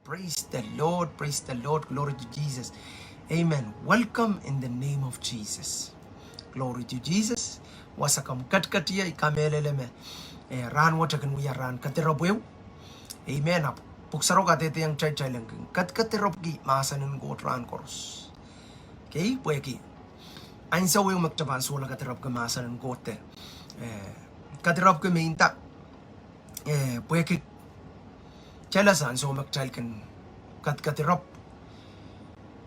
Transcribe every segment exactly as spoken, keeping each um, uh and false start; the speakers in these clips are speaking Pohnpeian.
Glory to Jesus. Welcome in the name of Jesus. Glory to Jesus. Wasa komw ketiket ie, I kamehlele me, eh, rahnwet e kin wia rahn kedirepw ehu. Amen. Ahpw Pwuhk Sarawi kadehdehiong kitail kitail en kin kediredirepwki mahsen en Koht rahn koaros. Okay, pwehki ansou ehu me kitail pahn solahr kedirepwki mahsen en Koht, eh, kedirepwki me inda, eh, pwehki kitail ese ansou me kitail kin kediredirepw,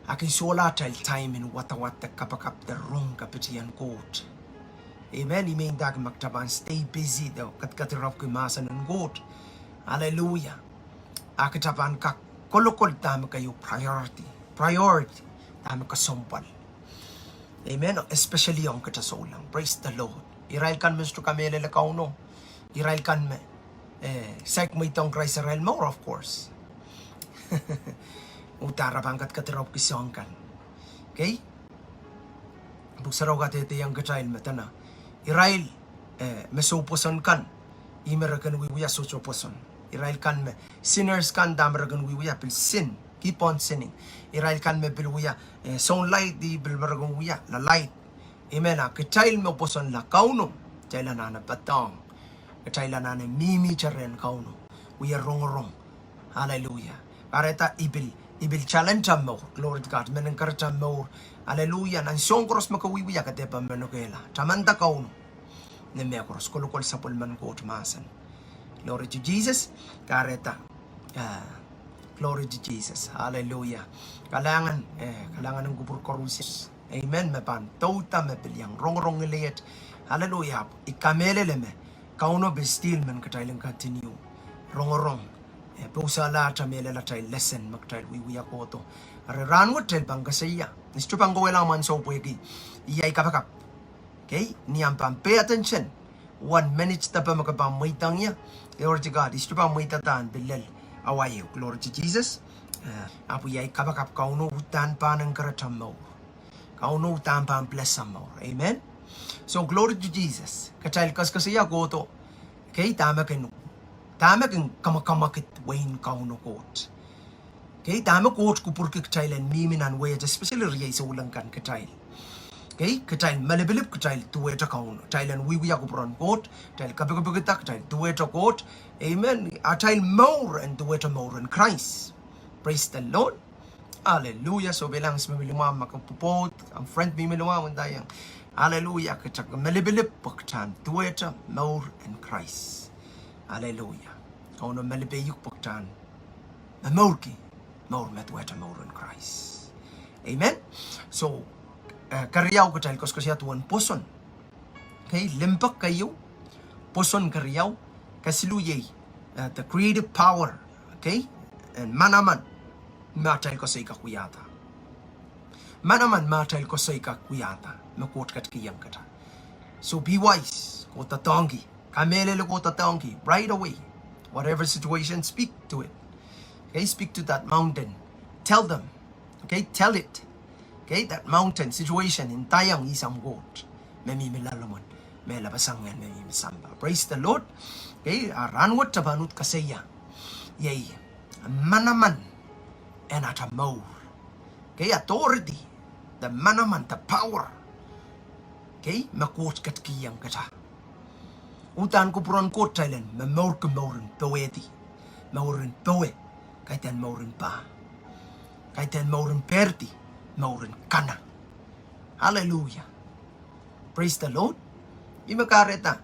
a kin solahr atail time en wadawad de kapakap de rong kapitien Koht. Amen. Ih me indahki ma kitail pahn stay busy de kediredirepwki mahsen en Koht. Hallelujah. A kitail pahn kak kolokol dahme keieu priority, priority dahme kesempwal. Amen. Especially ong kitail souleng. Praise the Lord. Irail kan me sohte kamehlele Kauno, irail kan me, eh, saik mweidohng Krais arail mour, of course, uhdahn re pahn kediredirepwki soahng kan. Okay? Pwuhk Sarawi kadehdehiong kitail me dene irail, eh, me soupwoson kan, ih me re kin wiewia sohte pwoson. Irail kan me sinners kan, dahme re kin wiewia? Pil sin, keep on sinning. Irail kan me pil wia, eh, sounlaid, ih pil me re kin wia lalaid. Amen. A kitail me pwosonla Kauno, kitail anahne patohng, kitail anahne mihmihte rehn Kauno, wie rongorong. Hallelujah. Kahrehda I pil, I pil challenge atail mour. Glory to God. Mehn en kahrehda mour. Hallelujah. Nan soahng koaros me ke wiewia, ke dehr pahn manokehla. Tamanda Kauno ni mehkoaros, kolokol sapwellimen Koht mahsen. Glory to Jesus. Kahrehda, ah, glory to Jesus. Hallelujah. Kalahngan, eh, kalahngan en kupwur koaros. Amen. Me pahn douda me pil iang rongorong ngileiet. Hallelujah. I kamehlele me Kauno pil still men kitail en continue rongorong, eh, pousehla atail mehlel atail lesson me kitail wiewia kohdo. Eri rahnwet kitail pahn koasoia, I sohte pahn kohwei lamwan soh pwehki iei kapakap. Okay? Ni ahmw pahn pay attention, one minute depe me ke pahn mweidohng ie. Glory to God. I sohte pahn mweidada en pil lel awa ehu. Glory to Jesus. Eh, ahpw iei kapakap, Kauno uhdahn pahn en kahrehda mour. Kauno uhdahn pahn bless atail mour. Amen. So glory to Jesus. Kitail koaskoasoia kohdo. Okay, dahme kin, dahme kin kamwakamwakid wehin Kauno Koht. Okay, dahme Koht kupwurki kitail en mihmi nan wehi, especially riei souleng kan kitail. Okay, kitail malipilip, kitail duwehte Kauno, kitail en wiewia kupwuren Koht, kitail kapikipikda, kitail duwehte Koht. Amen. Atail mour en duwehte mour en Krais. Praise the Lord. Hallelujah. So pil anahne me mihmi limwahmw, ma ke pwopwoud, ahmw friend me mihmi limwahmw, ndaiong, hallelujah, kitail malipilip pwe kitail en duwehte mour en Krais. Hallelujah. Kauno malipe uk pwe kitail en momourki mour me duwehte mour en Krais. Amen. So, eh, keriau, kitail koaskoasoia duwen pwoson. Okay, limpoak keieu, pwoson keriau, kesiluh iei, eh, the creative power, okay, en manaman me atail koasoi kak wiahda. Manaman me atail koasoi kak wiahda, me Koht ketikihong kitail. So be wise, kohdoadoahngki, kamehlele, kohdoadoahngki right away. Whatever situation, speak to it. Okay, speak to that mountain. Tell them. Okay, tell it. Okay, that mountain situation, ndaiong, ihs ahmw Koht me mihmi loalomwen, me lapasang ngehn me mihmi sampah. Praise the Lord. Okay, a rahnwet kitail pahn uhd koasoia iei manaman en atail mour. Okay, authority, the manaman, the power. Okay, me Koht ketikihong kitail. Uhdahn kupwuren Koht kitail en momourki mour en powehdi, mour en powe, kaidehn mour en pah, kaidehn mour en pehrdi, mour en kana. Hallelujah. Praise the Lord. Ih me kahrehda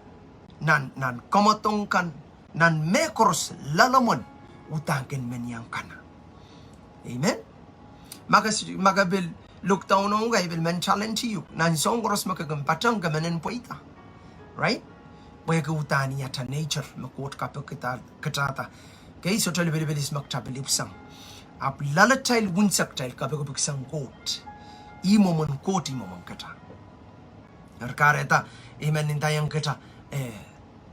nan, nan kamwadong kan, nan mehkoaros loalomwen, uhdahn kin men iang kana. Amen. Ma ke s-, ma ke pil look down ong, ke pil men challenge uk, nan soahng koaros me ke kin patehng, ke men en pweida. Right? Pwehki uhdahn ih atail nature me Koht kapikipikda. Okay, sohte lipilipil ihs me kitail pil ipwisang. Ahpw loalatail unsek kitail kapikipik sang Koht. Ih mwomwen Koht, ih mwomwen kitail. Eri kahrehda I men ndaiong kitail, eh,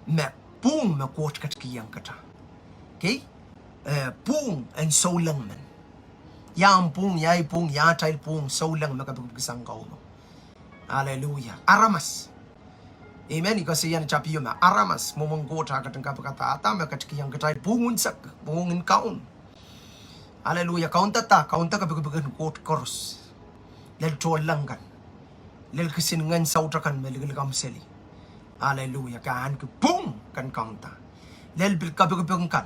me pwung me Koht ketikihong kitail. Okay? Eh, pwung en souleng men. Ia ahmw pwung, ia ei pwung, ia atail pwung, souleng me kapikipik sang Kauno. Hallelujah. Aramas. Amen. I koasoia ni tapio me aramas, mwomwen Koht, a ketin kapikada, a dahme ketikihong kitail pwung unsek, pwung en kaun. Aleluia. Kaunda da? Kaunda kepikipik en Koht koaros. Lel tohnleng kan. Lel kisin ngehn saut akan me likilik amw seli. Aleluia. Ke ahneki pwuhng, ke kaunda. Lel pil kepikipik kan.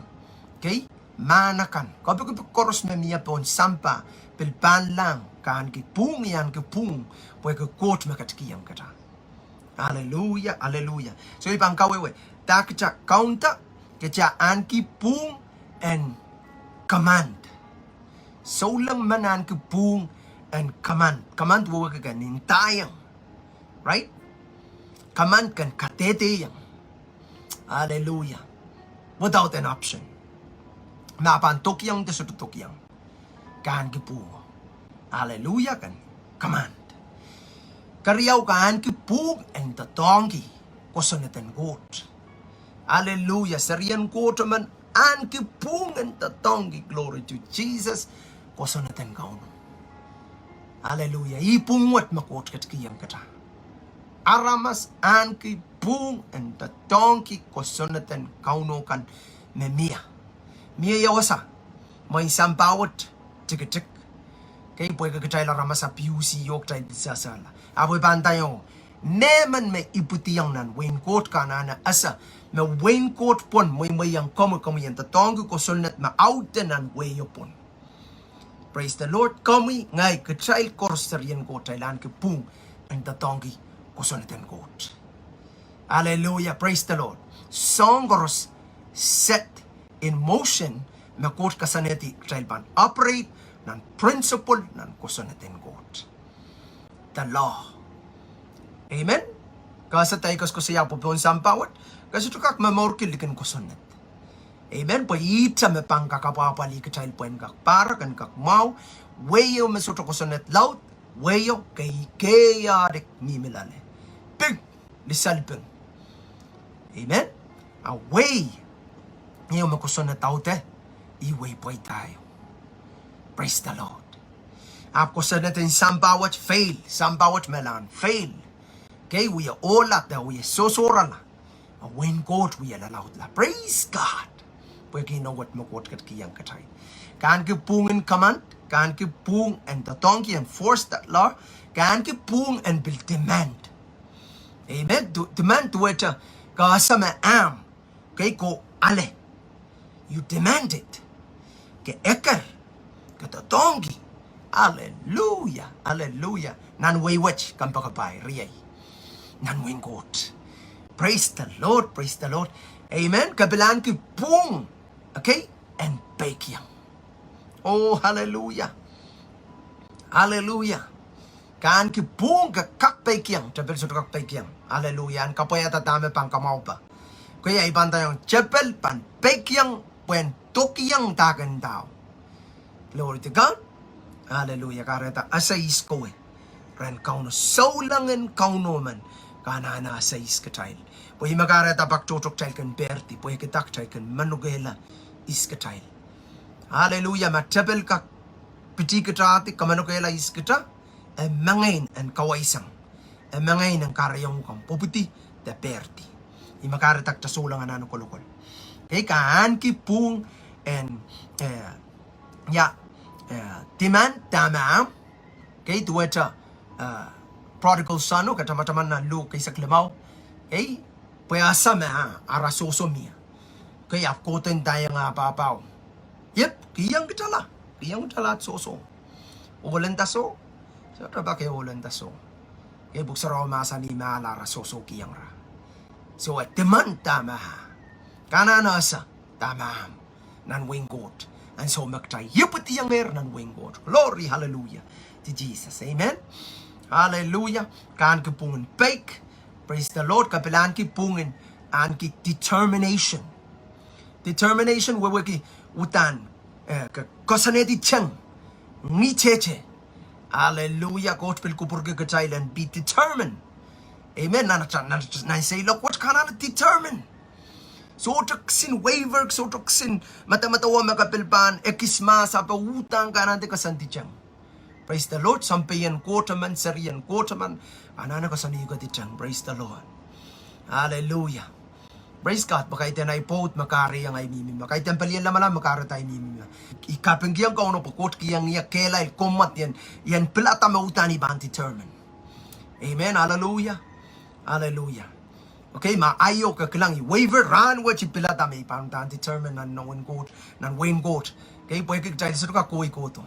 Kei, mahn akan. Kepikipik koaros me mie pohn sampah, pil pahnlahng, ke ahneki pwuhng, I ahneki pwuhng, pwehki Koht me ketikihong kitail. Aleluia, aleluia. So I pahn kawehwe, da kita kaunda? Kita ahneki pwuhng en command. Souleng men ahneki pwuhng en command. Command wehwehki ken ndaiong. Right? Command ken kadehdehiong. Aleluia. Without an option. Ma pahn dokiong de sohte dokiong, ke ahneki pwuhng. Aleluia, ken command. Keriau, ke ahneki pwuhng en doadoahngki kosonned en Koht. Aleluia, serien Koht emen ahneki pwuhng en doadoahngki, glory to Jesus, kosonned en Kauno. Aleluia, ih pwuhng wet me Koht ketikihong kita. Aramas ahneki pwuhng en doadoahngki kosonned en Kauno kan me mie. Mie ia wasa? Mwein sampah wet tikitik. Kei, pwehki kitail aramas abuse ih oh kitail pil sehsehla. Ahpw I pahn ndaiong, mehmen me ipwidiong nan wehin Koht, ke anahne ese me wehin Koht pwon mweimweiong komwi, komwi en doadoahngki kosonned me audehla nan wehi pwon. Praise the Lord. Komwi, ngehi, kitail koaros serien Koht kitail ahneki pwuhng en doadoahngki kosonned en Koht. Aleluia. Praise the Lord. Soahng koaros set in motion me Koht koasoanehdi kitail pahn operate nan principle, nan kosonned en Koht. The law. Amen. Ke ese dahme I koasokoasoia? Pwe pohn sampah wet ke sohte kak momourki likin kosonned. Amen. Pwe ihte me pahn kak apwahpwalih kitail pwe en kak pahrek, en kak mwahu. Wehi ehu me sohte kosonned laud, wehi ehu kei, keiadik mihmi loale. Ping, lisalping. Amen. A wehi ehu me kosonned aude, ih wehi pweida ehu. Praise the Lord. Ahpw kosonned en sampah wet fail, sampah wet me lahn fail. Kei, wie ohla de wie sohsohrala. A wehin Koht wie lalaudla. Praise God. Pwehki ih wet me Koht ketikihong kitail. Ke ahneki pwuhng en command, ke ahneki pwuhng en doadoahngki, enforce that law, ke ahneki pwuhng en pil demand. Amen. Du-, demand duwehte ke ese me ahmw. Kei, ke ale. You demand it. Ke eker. Ke doadoahngki. Aleluia, aleluia. Nan wehi wet, kompoakepahi, riei. Nan wehin Koht. Praise the Lord, praise the Lord. Amen. Ke pil ahneki pwuhng, okay, en peikiong. Oh, aleluia. Aleluia. Ke ahneki pwuhng ke kak peikiong, tepil sohte kak peikiong. Aleluia. En kapwaiada dahme pahn kamwahupe. Kei, I pahn ndaiong tepil pahn peikiong pwehn dokiong dahken ndao. Glory to God. Aleluia. Kahrehda ese ihs kowe. Rehn Kauno, souleng en Kauno men ke anahne ese ihs kitail. Pwe ih me kahrehda pak tohto kitail kin pehrdi, pwehki dah, kitail kin manokehla ihs kitail. Aleluia. Ma tepil kak pitih kitahdi, kamanokehla ihs kita, e mengei en kawaisang. E mengei en kahrehiong uhk omw pwupwudi de pehrdi. Ih me kahrehda kitail souleng anahne kolokol. Kei, ke ahneki pwuhng en, eh, ia, eh, demand dahme ahmw. Kei, duwehte, eh, prodigal son o, ke tamataman nan Luk eisek limau. Kei, pwe ese me ah, ara sohso mie. Kei, ahpw kohdo ndaiong ah pahpao. Yep, kihong kitala. Kihong kitala sohso. Ohl en dah soh? Sohte pak ohl en dah soh. Kei, Pwuhk Sarawi mahsanih me ah ara sohso kihong ira. So e demand dahme ah. Ke anahne ese dahme ahmw nan wehin Koht. Ansou me kitail ipwidiongehr nan wehin Koht. Glory, hallelujah to Jesus. Amen. Hallelujah. Ke ahneki pwuhng en peik. Praise the Lord. Ke pil ahneki pwuhng en, ahneki determination. Determination wehwehki uhdahn, eh, ke koasoanehdi teng. Ngihtete. Hallelujah. Koht pil kupwurki kitail en be determined. Amen. Nan, nan, nan seiloak wet ke anahne determine. Sohte kisin waver, sohte kisin medemedewe me ke pil pahn ekis mahsanih pwe uhdahn ke anahne koasoandi teng. Praise the Lord. Sounpei en Koht emen, serien Koht emen, anahne koasoanehdi teng. Praise the Lord. Hallelujah. Praise God, pwe kaidehn ahi pwoud me kahrehiong ahi mihmi, me kaidehn pelien lamalam me kahrehda ahi mihmi. I kapingkihong Kauno pwe Koht kihong ie kehlail, komw mwadang, I en pilada me uhdahn I pahn determine. Amen, hallelujah, hallelujah. Okay, ma ahi o ke kilang I waver, rahn wet I pilada me I pahn determine nan wehin Koht, nan wehin Koht. Okay, pwehki kitail sohte kak kohkohdo.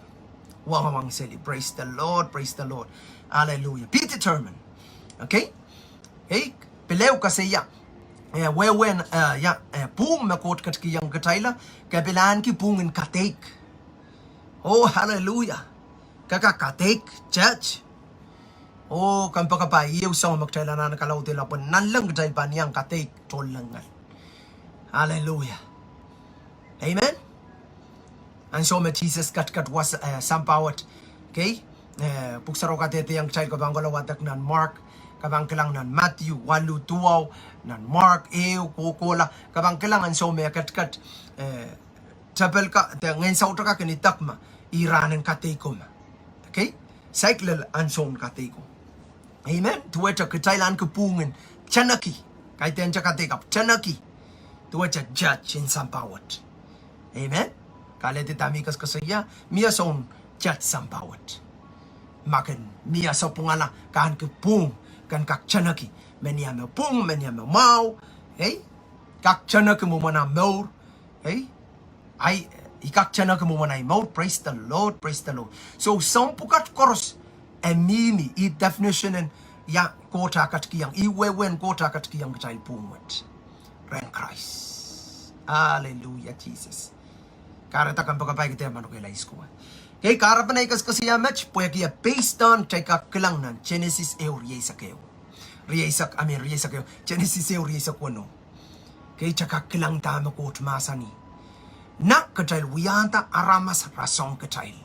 Wang, wang seli. Praise the Lord, praise the Lord. Hallelujah. Be determined. Okay? Ei, pil ehu koasoia, eh, wehwehn, eh, ia, eh, pwung me Koht ketikihong kitailla, ke pil ahneki pwung en kadeik. Oh, hallelujah. Ke kak kadeik, church. Oh, kompoakepahi, iei ehu soahng me kitail anahne kalaudehla pwe nanleng kitail pahn iang kadeik tohnleng ngal. Hallelujah. Amen. Ansou me Sises ketiket wasa, eh, sampah wet. Okay? Eh, Pwuhk Sarawi kadehdehiong kitail ke pahn kohla wadek nan Mark, ke pahn kilang nan Matthew waluh duwau, nan Mark ehu kohkohla, ke pahn kilang ansou me e ketiket, eh, tepel ka, de ngehn saut ka kin idek me, ih rahn en kadeiko me. Okay? Saikinte ansoun kadeiko. Amen. Duwehte kitail ahneki pwung en teneki. Kaidehn te kadeik ahpw teneki. Duwehte church en sampah wet. Amen. Kaledi dahme I koasokoasoia, mie soun church sampah wet. Ma ken mie sapwungala, ke ahneki pwung, ken kak teneki. Menia me pwung, menia me mwahu. Ei? Kak teneki mwomwen ah mour. Ei? Ahi, I kak teneki mwomwen ahi mour. Praise the Lord, praise the Lord. So, soahng pwukat koaros e mihmi, ih definition en ia Koht ah ketikihong, ih wehwehn Koht ah ketikihong kitail pwung wet. Rehn Krais. Hallelujah, Sises. Kahrehda kompoakepahi kitail pahn kak laisko. Okay, kahrepen ahi koasokoasoia met, pwehki e based on, kitail kak kilang nan Genesis ehu rieisek ehu. Rieisek, I mean, rieisek ehu. Genesis ehu rieisek weneu. Okay, kitail kak kilang dahme Koht mahsanih. Nan kitail wiahda aramas rasehng kitail.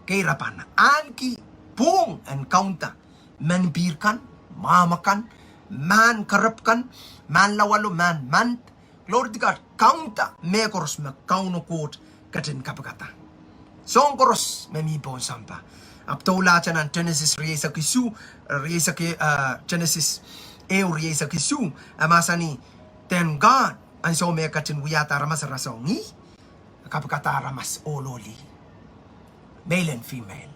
Okay, re pahn ahneki pwung en kaunda. Menpihr kan, mwahmw akan, mahn kerepw kan, mahn lawalo, mahn mand. Glory to God, kaunda mehkoaros me Kauno Koht ketin kapikada. Soahng koaros me mi pohn sampah. Ahpw doulahte nan Genesis rieisek isuh, rieisek, eh, Genesis ehu rieisek isuh, e mahsanih, then God, ansou me e ketin wiahda aramas rasehng ih, kapikada aramas ohl oh lih. Male and female.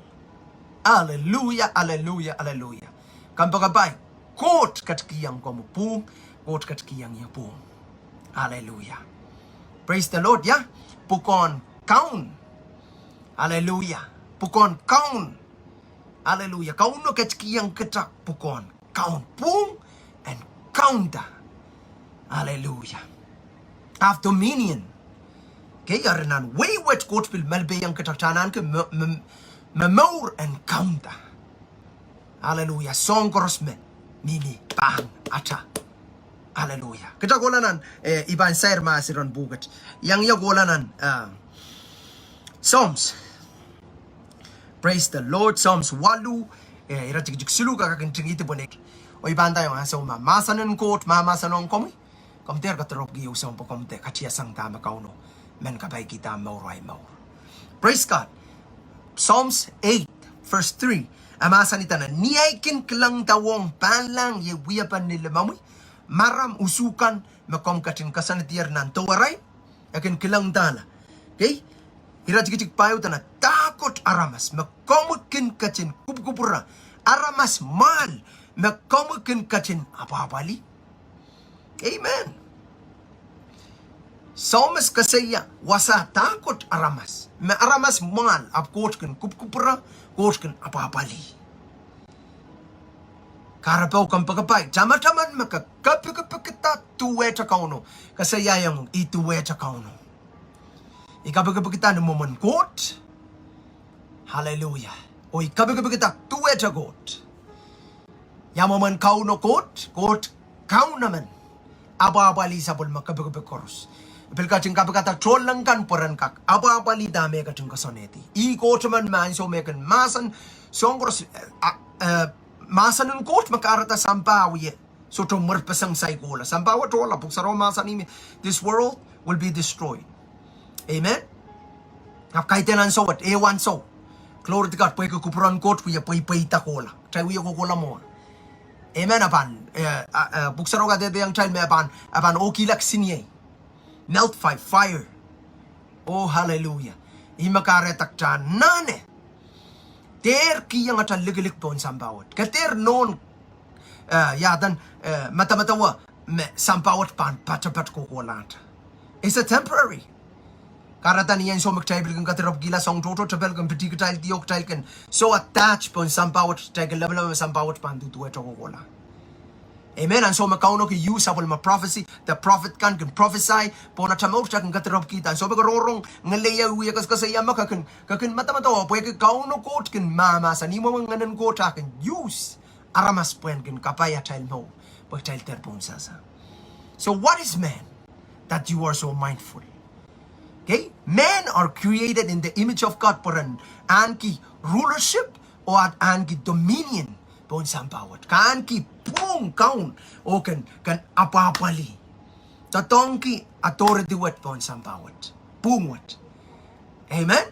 Hallelujah, hallelujah, hallelujah. Kompoakepahi, Koht ketikihong komwi pwung, Koht ketikihong ie pwung. Hallelujah. Praise the Lord, ia? Pwukoahn kaun. Hallelujah. Pwukoahn kaun. Hallelujah. Kauno ketikihong kitail pwukoahn kaun, pwung en kaunda. Hallelujah. Have dominion. Okay, eri nan wehi wet Koht pil malipeiong kitail kitail en ahneki me, me, me mour en kaunda. Hallelujah. Soahng koaros me mihmi pahn atail. Hallelujah. Kitail kohla nan, eh, I pahn sair mahs iren pwukat. Iang ia kohla nan, eh, Psalms. Praise the Lord. Psalms waluh, eh, iretikitik siluh, ke kak ntingihdi pwehki. Oh I pahn ndaiong ansou me mahsen en Koht mahmahsanihong komwi, komw dehr kadiropwki ehu soahng pwe komw dehr katiasang dahme Kauno men kapaikihda mour, ahi mour. Praise God. Psalms eight, verse three. E mahsanih dahme, ni ei kin kilangdawohng pahnlahng iei wiepen ni limomwi, maram usuhkan me komw ketin koasoanedier nan dewerail, e kin kilangdahla. Okay? Iretikitik pahieu dahme, dahkot aramas me komwi kin ketin kupwukupwure, aramas mwahl me komwi kin ketin apwahpwalih. Amen. Psalmist koasoia wasa dahkot aramas, me aramas mwahl, ahpw Koht kin kupwukupwure, Koht kin apwahpwalih. Kahrepe oh kompoakepahi, tamataman me ke kapikipikda duwehte Kauno, koasoiaiong I duwehte Kauno. I kapikipikda ni mwomwen Koht. Hallelujah. Oh I kapikipikda duwehte Koht. Ia mwomwen Kauno Koht, Koht Kaun emen. Apwahpwalih sapwellime kapikipik koaros. Pil ketin kapikada tohnleng kan pwe ren kak apwahpwalih dahme e ketin koasoanehdi. Ih Koht emen me ansou me e kin mahsen, soahng koaros, eh, eh, mahsen en Koht me kahrehda sampah wie sohte mwerpeseng saikla. Sampah wet ohla, Pwuhk Sarawi mahsanih me this world will be destroyed. Amen. Ahpw kaidehn ansou wet, ehu ansou. Glory to God, pwehki kupwuren Koht wie pweipweida kohla. Kitail wie kohkohla mwohn. Amen. A pahn, eh, a, eh, pwuhk sarawio kadehdehiong kitail me a pahn, a pahn ohkihla kisiniei. Melt by fire. Oh, hallelujah. Ih me kahrehda kitail anahne dehr kihong atail likilik pohn sampah wet. Ke dehr nohn, eh, ia duwen, eh, medemedewe me sampah wet pahn patopat kohkohlahte. It's a temporary. Kahrehda ni ansou me kitail pil kin kadirepwkihla soahng tohto, tepel kin piti kitail, oh kitail kin so attach pohn sampah wet, kitail kin lepelepe me sampah wet pahn duduwehte kohkohla. Amen. Ansou me Kauno kin use sapwellime prophecy, the prophet kan kin prophesy pohn atail mour, kitail kin kadirepwkihda. Ansou me ke rongorong ngeleia, wia koasoakoasoia me ke kin, ke kin medemedewe pwehki Kauno Koht kin mahmahsen, ih mwomwen Ngehnen Koht a kin use aramas pwehn kin kapai atail mour, pwe kitail dehr pohnsehse. So what is man that you are so mindful? Okay? Men are created in the image of God, pwe ren ahneki rulership oh ahneki dominion pohn sampah wet. Ke ahneki pwung Kaun oh ken, ken apwahpwalih. Doadoahngki authority wet pohn sampah wet. Pwung wet. Amen.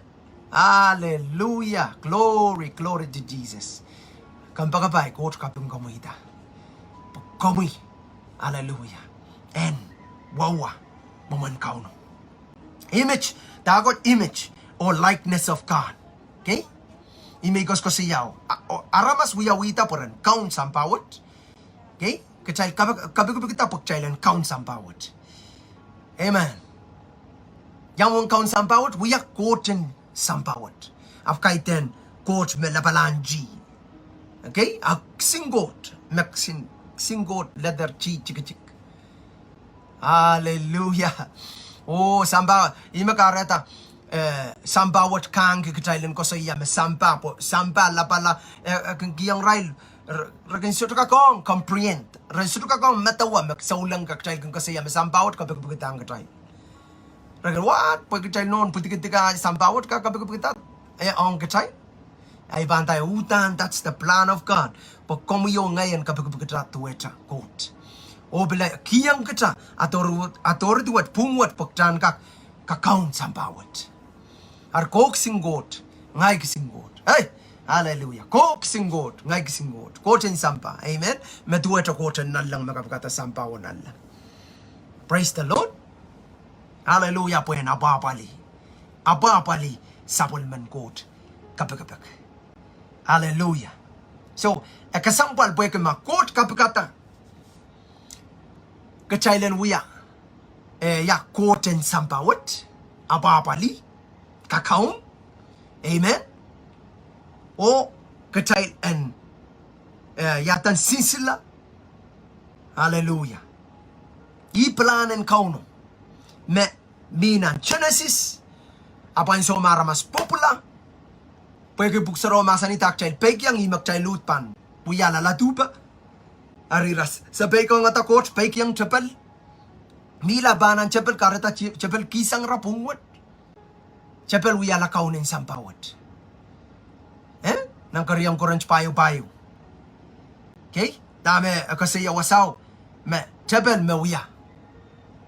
Hallelujah. Glory, glory to Jesus. Kompoakepahi, Koht kapingkomwihda. Pwe komwi, hallelujah, en wawa mwomwen Kauno. Image, dahkot image or likeness of God. Okay? Ih me I koasoakoasoiao. A, oh, aramas wiawihda pwe ren kaun sampah wet. Okay? Kitail kapi, kapikipikda pwe kitail en kaun sampah wet. Amen. Ia mwomwen kaun sampah wet? Wia Koht en sampah wet. Ahpw kaidehn Koht me lapalahn tih. Okay? A kisin Koht, me kisin, kisin Koht letter T tikitik. Hallelujah. Oh, sampah, ih me kahrehda, eh, sampah wet kahngki kitail en koasoia me sampah, pwe sampah lapala, eh, eh, kin kihong irail, re, re kin sohte kak ong comprehend, re sohte kak ong medewe me souleng kak kitail kin koasoia me sampah wet kapikipikdahng kitail. Re kin, what? Pwe kitail nohn pwidikidika sampah wet kak kapikipikda, eh, ong kitail? Ahi pahn nda, uhdahn, that's the plan of God. Pwe komwi oh ngehi en kapikipikda duwehte Koht. Oh pil kihong kita author, authority wet, pwung wet, pwe kitail en kak kakaun sampah wet. Eri ko kisin Koht, ngehi kisin Koht. Hey, hallelujah. Ko kisin Koht, ngehi kisin Koht. Koht en sampah. Amen. Me duwehte Koht en nanleng me kapikada sampah oh nanleng. Praise the Lord. Hallelujah. Pwe en apwahpwalih, apwahpwalih sapwellimen Koht kapikipik. Hallelujah. So, e kesempwal pwehki ma Koht kapikada kitail en wia, eh, ia Koht en sampah wet, apwahpwalih, kakaun. Amen. Oh kitail en, eh, ia duwen sinsile. Hallelujah. Ih pilahn en Kauno me mi nan Genesis, ahpw ansou me aramas pwupwula, pwehki pwuhk sarawio mahsanih, kitail peikiong, ih me kitail uhd pahn wia laladuhpe. Eri ira se peikiongada Koht, peikiong tepel. Mihla pahn nan tepel, kahrehda te, tepel kihsang ira pwung wet. Tepel wiahla kaun en sampah wet. Eh? Nan keriau en Korint pahieu pahieu. Okay? Dahme e koasoia wasao, me tepel me wia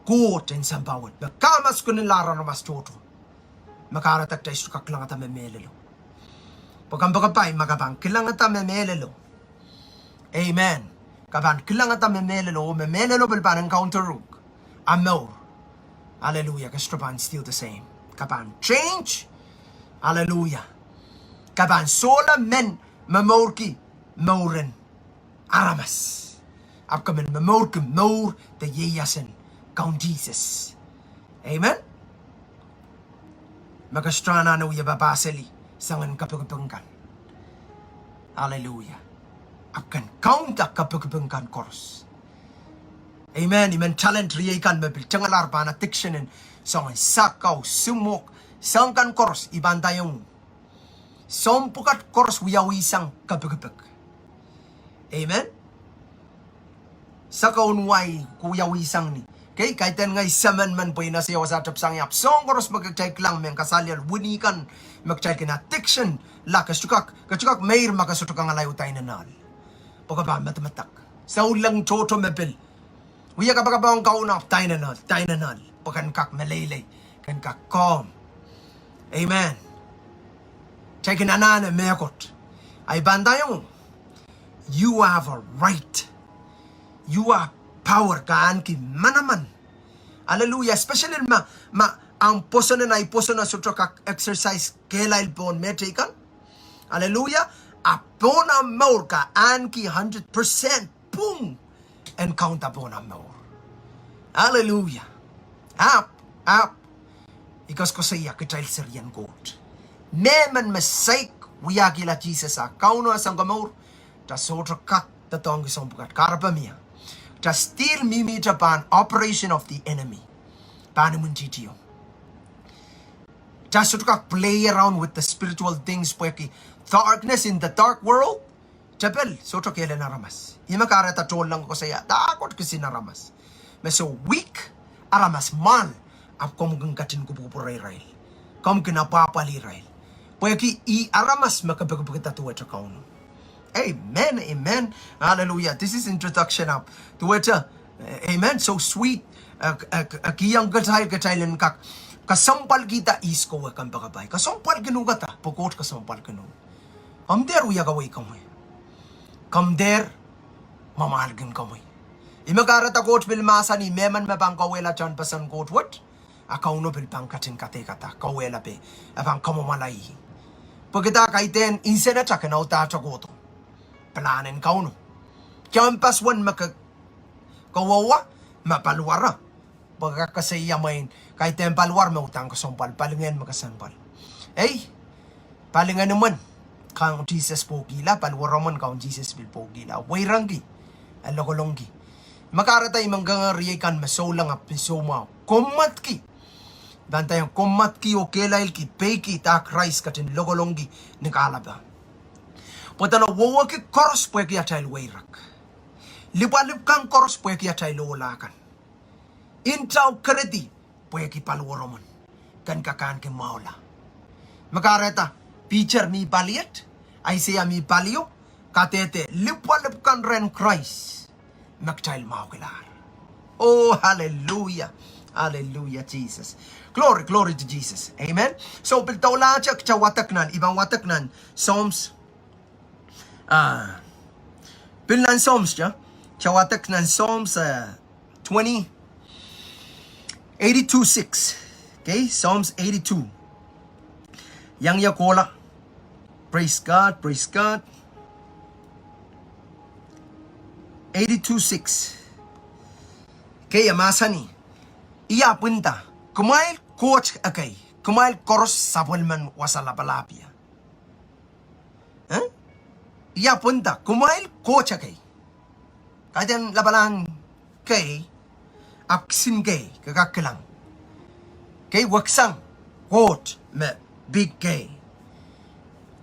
Koht en sampah wet. Me kamaskuninla aramas tohto. Me kahrehda kitail sohte kak kilangada me mehlelo. Pwe kompoakepahi, ma ke pahn kilangada me mehlelo. Amen. Ke pahn kilangada me mehlelo, oh me mehlelo pil pahn encounter uhk. A mour. Hallelujah. Ke sohte pahn still the same. Ke pahn change. Hallelujah. Ke pahn solahr men momourki mouren aramas. Ahpw ke men momourki mour de ieiasen Kaun Sises. Amen. Me ke sohte anahne wia papahseli soangen kapikipik kan. Hallelujah. Ahpw ken kaunda kapikipik kan koaros. Amen. I men talent riei kan me pil tengelahr pahn addiction en soangen sakau, simwok, soang kan koaros, I pahn ndaiong, soahng pwukat koaros wiawisang kapikipik. Amen. Sakaun wai ko wiawisang ni. Okay, kaidehn ngehi semen men pwe I ese ia wasa tepsang ie, ahpw soahng koaros me kitail kilang, mehn kasaliel, wini kan, me kitail kin addiction la, ke sohte kak, ke sohte kak meir ma ke sohte kangoange uhdahn inenen ahl. Pwe ke pahn medemedewe. Souleng tohto me pil wia kapakap ong Kauno, uhdahn inenen ahl, uhdahn inenen ahl. Pwe ken kak meleilei, ken kak komw. Amen. Kitail kin anahne mehkot. Ahi pahn ndaiong, You have a right. You have power ke ahneki manaman. Hallelujah. Especially ma, ma ahmw pwoson en, ahi pwoson sohte kak exercise kehlail pohn mehteikan. Hallelujah. A pohn ahmw mour ke ahneki hundred percent pwung en kaunda pohn ahmw mour. Hallelujah. Ahpw, ahpw, I koasokoasoia kitail serien Koht. Mehmen me saik wiahkihla Sises ah Kauno ah Sounkomour, kitail sohte kak doadoahngki soahng pwukat. Kahrepe mie. Kitail still mihmihte pahn operation of the enemy. Pahn imwintihti o. Kitail sohte kak play around with the spiritual things pwehki darkness in the dark world. Tepel sohte kehl en aramas. Ih me kahrehda tohnleng koasoia, dahkot kisin aramas. Me soh weak, aramas mwahl, ahpw komw kin ketin kupwukupwure irail. Komw kin apwahpwalih irail. Pwehki ih aramas me kepikipikda duwehte Kauno. Amen, amen. Hallelujah. This is introduction ahpw duwehte, eh, amen. So sweet. Eh, eh, eh, kihong kitail, kitail en kak kesempwalkihda ihs kowe kompoakepahi. Kesempwalkin uhk da, pwe Koht kesempwalkin uhk. Komw dehr wia kawei komwi. Komw dehr mwamwahlkin komwi. Ih me kahrehda Koht pil mahsanih mehmen me pahn kauwehla tehnpasen Koht wet, a Kauno pil pahn ketin kadeikada, kauwehla peh, e pahn kamwomwala ih. Pwehki kaidehn insenata kin audahte kohdo pilahn en Kauno. Kempas wen me ke, kowe wa, me paliwar a. Pwe kak koasoia mwein, kaidehn paliwar me uhdahn kesempwal, palingehn me kesempwal. Ei, palingehn imwen Kaun Sises pwokihla, paliwar imwen Kaun Sises pil pwokihla. Weirengki, e lokolongki. Me kahrehda I men kangoange riei kan me souleng ahpw pil soumwahu, kommwatki. Pahn ndaiong kommwatki oh kehlailki, peiki dah Krais ketin lokolongki ni kahlap. Pwe dene wehwehki koaros pwehki atail weirek. Lipwalipw kan koaros pwehki atail ohla kan. Ntao keredi pwehki paliwar imwen ken kak ahneki mwahula. Me kahrehda Piter mi paliet, Aiseia mi palio, kadehde lipwalipw kan rehn Krais me kitail mwahulahr. Oh, hallelujah. Hallelujah, Jesus. Glory, glory to Jesus. Amen. So, pil doulahte kitail wadek nan, I pahn wadek nan Psalms, ah, pil nan Psalms, ja? Kitail wadek nan Psalms, ah, twenty, eighty-two six. Okay, Psalms eighty-two. Iang ia kohla. Praise God, praise God. Eighty-two six. Okay, e mahsanih: Ia pwinda, kumwail koht ekei, kumwail koaros sapwellimen wasa lapalahpie. Eh? Ia pwinda, kumwail koht ekei. Kaidehn lapalahn K, ahpw kisin K, ke kak kilang. K weksang, Koht me big K.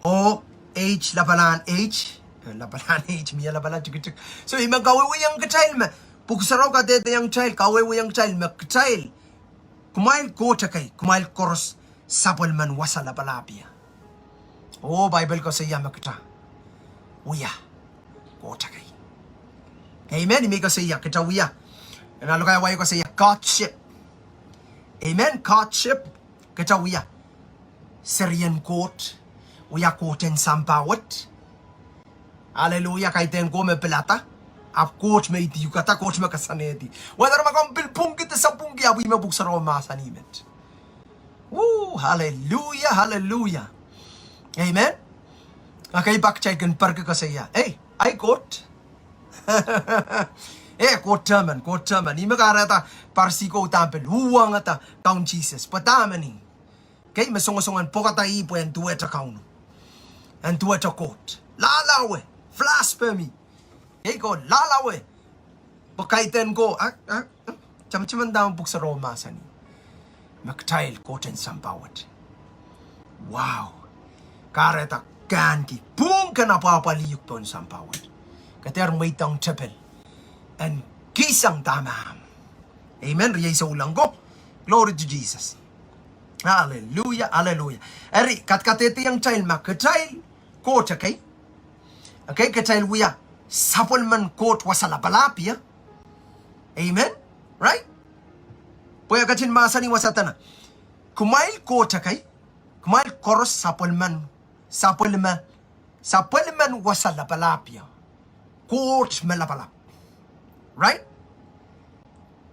Oh, H, lapalahn H, eh, lapalahn H, mie lapala tikitik. So, I men kawehwehiong kitail me, Pwuhk Sarawi kadehdehiong kitail, kawehwehiong kitail me kitail, kumwail koht ekei, kumwail koaros sapwellimen wasa lapalahpie. Oh, Bible koasoia me kitail wia koht ekei. Amen, I men koasoia kitail wia. Nan lokaia wai koasoia courtship. Amen, courtship, kitail wia serien Koht, wia Koht en sampah wet. Hallelujah, kaidehn ko me pilada, ahpw Koht me idihukada, Koht me koasoanehdi. Whether ma komw pil pwungki de sapwungki, ahpw ih me Pwuhk Sarawi mahsanih met. Woo, hallelujah, hallelujah. Amen. Okay, pak kitail kin perki koasoia, ei, ahi Koht. Eh, Koht tehmen, Koht tehmen. Ih me kahrehda Parisi ko uhdahn pil uhwongada Kaun Sises. Pwe dahme ni? Okay, me songosong en pwokada ih pwe en duwehte Kauno, en duwehte Koht. Lahlawe, blasphemy. Okay, ko lahlawe. Pwe kaidehn ko, ah, ah, tamataman dahme Pwuhk Sarawi mahsanih. Me kitail Koht en sampah wet. Wow. Kahrehda ke ahneki pwung ken apwahpwalih uhk pohn sampah wet. Ke dehr mweidohng tepel en kihsang dahme ahmw. Amen. Riei souleng ko. Glory to Jesus. Hallelujah, hallelujah. Eri, kadkadehdehiong kitail me kitail koht ekei. Okay, kitail wia sapwellimen Koht wasa lapalahpie. Amen. Right? Pwe e ketin mahsanih wasa dene, kumwail koht ekei, kumwail koaros sapwellimen, sapwellime, sapwellimen wasa lapalahpie. Koht me lapalap. Right?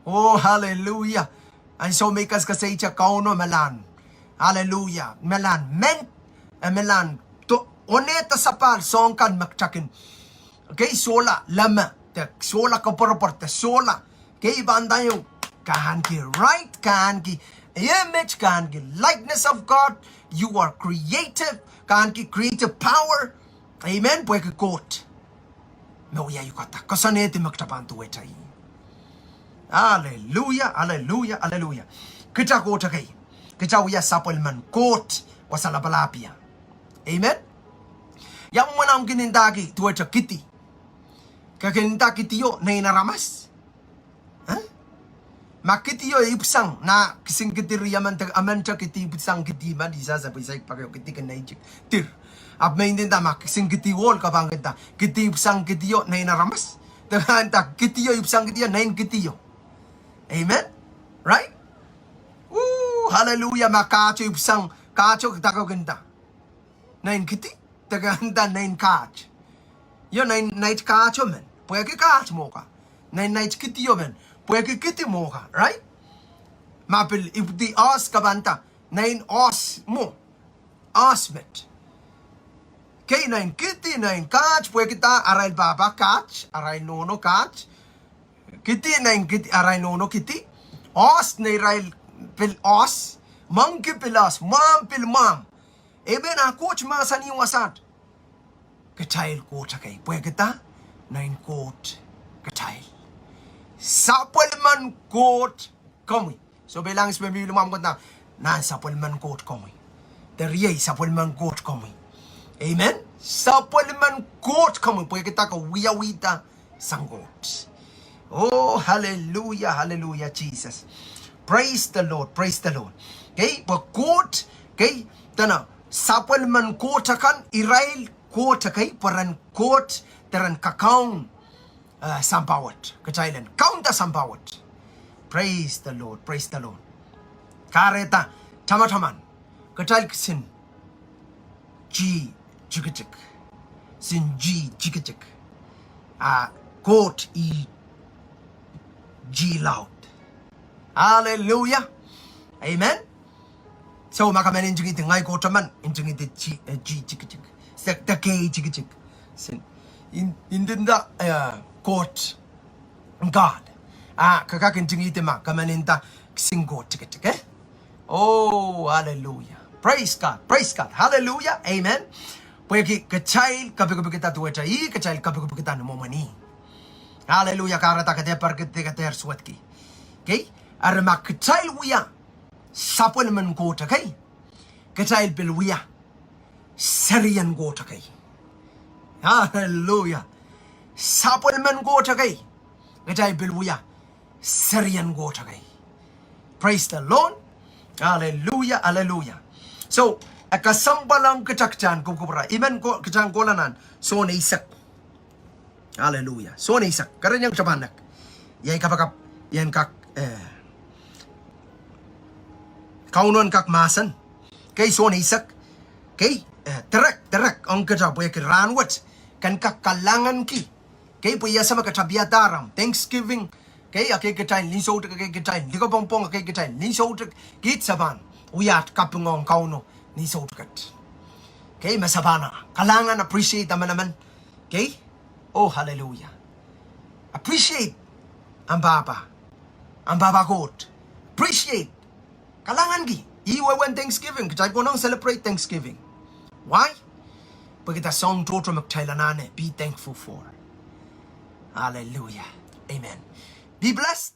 Oh, hallelujah. Ansou me I kaskasaiete Kauno me lahn. Hallelujah. Me lahn men, eh, me lahn to, onehda sapahl soahng kan me kitail kin. Okay, sohla leme, de sohla koapworopwor, de sohla. Okay, I pahn ndaiong, ke ahneki right, ke ahneki image, ke ahneki likeness of God. You are creative, ke ahneki creative power. Amen. Pwehki Koht me wia uhk, koasoanehdi me kitail pahn duwehte ih. Hallelujah, hallelujah, hallelujah. Kitail Koht ekei. Kitail wia sapwellimen Koht wasa lapalap ie. Amen. Ia mwomwen omw kin ndahki duwehte kidi? Ke kin nda kidio nein aramas? Eh? Ma kidio ipwisang, nan kisin kidi riemen, emente kidi ipwisang kidi men, isa sapwe isa ik pak kidi kin neitik. Dir. Ahpw me I nda ma kisin kidi ohl ke pahn kin nda, kidi ipwisang kidio nein aramas. De ke nda kidio ipwisang kidio nein kidio. Amen? Right? Ooh, hallelujah, ma kahto ipwisang, kahto ke dake kin nda nein kidi, de ke nda nein kaht. Io, nein nait kahto men, pwehki kaht mwo ka. Nein nait kidio men, pwehki kidi mwo ka, right? Ma pil ipwidi oahs ke pahn nda, nein oahs mwo, oahs met. Kei nein kidi, nein kaht, pwehki dah? Arail pahpa kaht, arail nohno kaht. Kidi nein kidi, arail nohno kidi. Oahs neirail pil oahs. Mwangki pil oahs, mwahmw pil mwahmw. Amen, a Koht mahsanih wasaht. Kitail Koht ekei, pwehki dah? Nein Koht kitail. Sapwellimen Koht komwi. So pil angin me pil mwahmw Koht nda, nan sapwellimen Koht komwi. De riei sapwellimen Koht komwi. Amen. Sapwellimen Koht komwi, pwehki dah? Ke wiawihda sang Koht. Oh, hallelujah, hallelujah, Jesus. Praise the Lord, praise the Lord. Kei, pwe Koht, kei, dene, sapwellimen Koht akan, irail Koht ekei, pwe ren Koht, de ren kakaun, eh, sampah wet. Kitail en kaunda sampah wet. Praise the Lord, praise the Lord. Kahrehda, tamataman, kitail kisin G tikitik. Sin G tikitik. A Koht ih G laud. Hallelujah. Amen. So ma ke men ntingihdi ngehi Koht emen, ntingihdi G, eh, G tikitik. Se, de K tikitik. Sin, in, in nda, eh, Koht, God. A ke kak ntingihdi ma ke men nda kisin Koht tikitik, eh? Oh, hallelujah. Praise God. Praise God. Hallelujah. Amen. Pwehki kitail kapikipikda duwehte ih, kitail kapikipikda ni mwomwen ih. Hallelujah. Kahrehda ke dehr pwarkedi, ke dehr suwedki. Kei, eri ma kitail wia sapwellimen Koht ekei, kitail pil wia serien Koht ekei. Hallelujah. Sapwellimen Koht ekei, kitail pil wia serien Koht ekei. Praise the Lord. Hallelujah, hallelujah. So, e kesempwal ong kitail kitail en kupwukupwure. I men ko, kitail en kohla nan Sohn eisek. Hallelujah. Sohn eisek. Kerenieng kitail pahn nek. Iei kapakap, ien kak, eh, Kauno en kak mahsen. Kei Sohn eisek. Kei, eh, direk, direk ong kitail pwehki rahnwet ken kak kalahnganki. Kei pwe ia same kitail pahn iang Thanksgiving. Kei, ekei kitail en soutik, ekei kitail en likapwongpwong, ekei kitail en soutik. Kitail pahn wia kaping ong Kauno ni soutik et. Kei, me se pahn kalahngan, appreciate emenemen. Kei, oh, hallelujah. Appreciate ahmw pahpa. Ahmw pahpa Koht. Appreciate. Kalahnganki. Ih wehwehn Thanksgiving. Kitail konehng celebrate Thanksgiving. Why? Pwehki dah? Soahng tohto me kitail anahne be thankful for. Hallelujah. Amen. Be blessed.